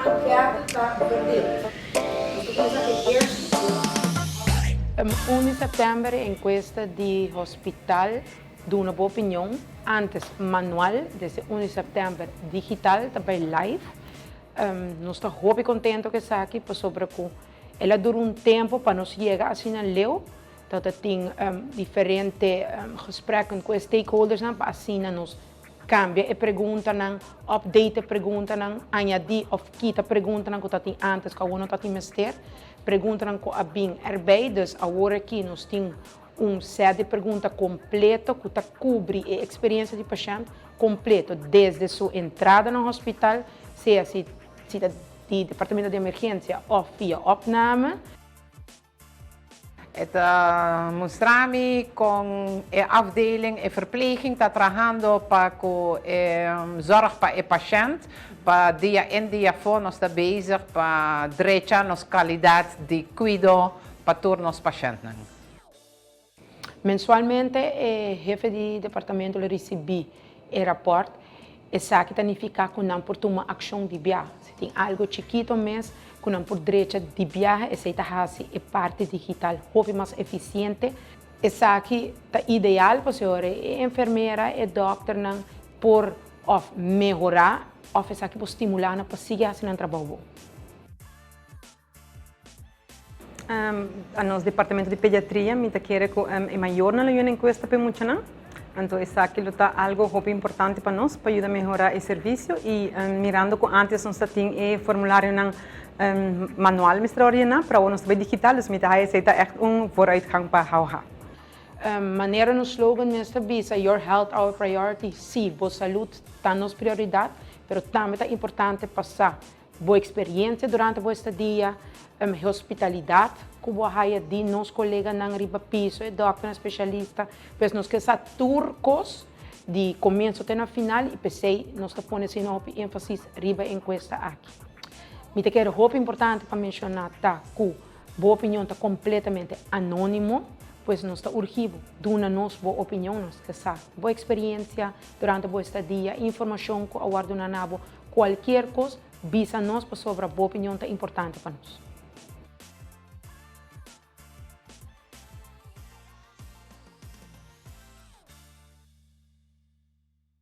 Anketa ta verdeel. Nos ta kuminsá ku e eerste groep. Un di sèptèmber e enkuesta di hospital Duna bo opinion antes manual, desde un di sèptèmber digital ta bai live. Nos ta hopi kontento ku esaki pasobra ku el a dura un tempu pa nos yega asina leu. Ta ta tin diferente gesprekken ku e stakeholdersnan pa asina nos kambia e preguntanan, update e preguntanan, añadí òf kita preguntanan ku ta tin antes ku awor no ta tin mester, preguntanan ku a bin erbij. Dus awor aki nos tin un sèt di pregunta kompleto ku ta kubri e eksperensia di pashènt kompleto desde su entrada na hospital, sea si si ta di departamento di emergensia òf via opname. E ta mustra mi con e afdeling, e verpleging ta trahando pa cu e zorg pa e pashent, pa dia in dia afo nos ta bezig pa drecha nos calidad di cuido pa tur nos pashentnan. Mensualmente e hefe di departamento lo risibí e rapòrt. Esaki ta nifiká ku nan por tuma akshon di biaha. Si tin algu chikito mes ku nan por drecha di biaha, esei ta hasi e parti digital hopi mas efisiente. Esaki ta ideal pasobra e enfermera, e dòkternan por òf mehorá òf esaki por stimulá nan pa sigui hasi nan trabou bon. A nos departamento di pediatria mi ta kere ku e mayornan lo yena enkuesta pa e muchanan. Anto esaki lo ta algo hopi importante pa nos pa yuda mehora e servisio i mirando ku antes nos ta tin e formularionan manual mester a ordená pero awor nos ta bai digital dus mi ta haya esei ta ègt un vooruitgang pa HOH. Manera nos slogan mes ta bisa Your health our priority, sí, bo salud ta nos prioridat, pero tambe ta importante pa sa Bo experiencia durante bo estadia, e hospitalidad cu bo a haya di nos coleganan riba piso, e dokternan specialista, pues nos ke sa tur cos di comienzo te na final y p'esey nos ta pone asina hopi enfasis riba e encuesta aki. Mi ta kere hopi importante pa menciona ta cu bo opinion ta completamente anonimo, pues nos ta urgi bo duna nos bo opinion, nos ke sa bo experiencia durante bo estadia, informacion cu a word duna na bo, Cualkier cos, bisa nos pasobra bo opinion ta importante pa nos.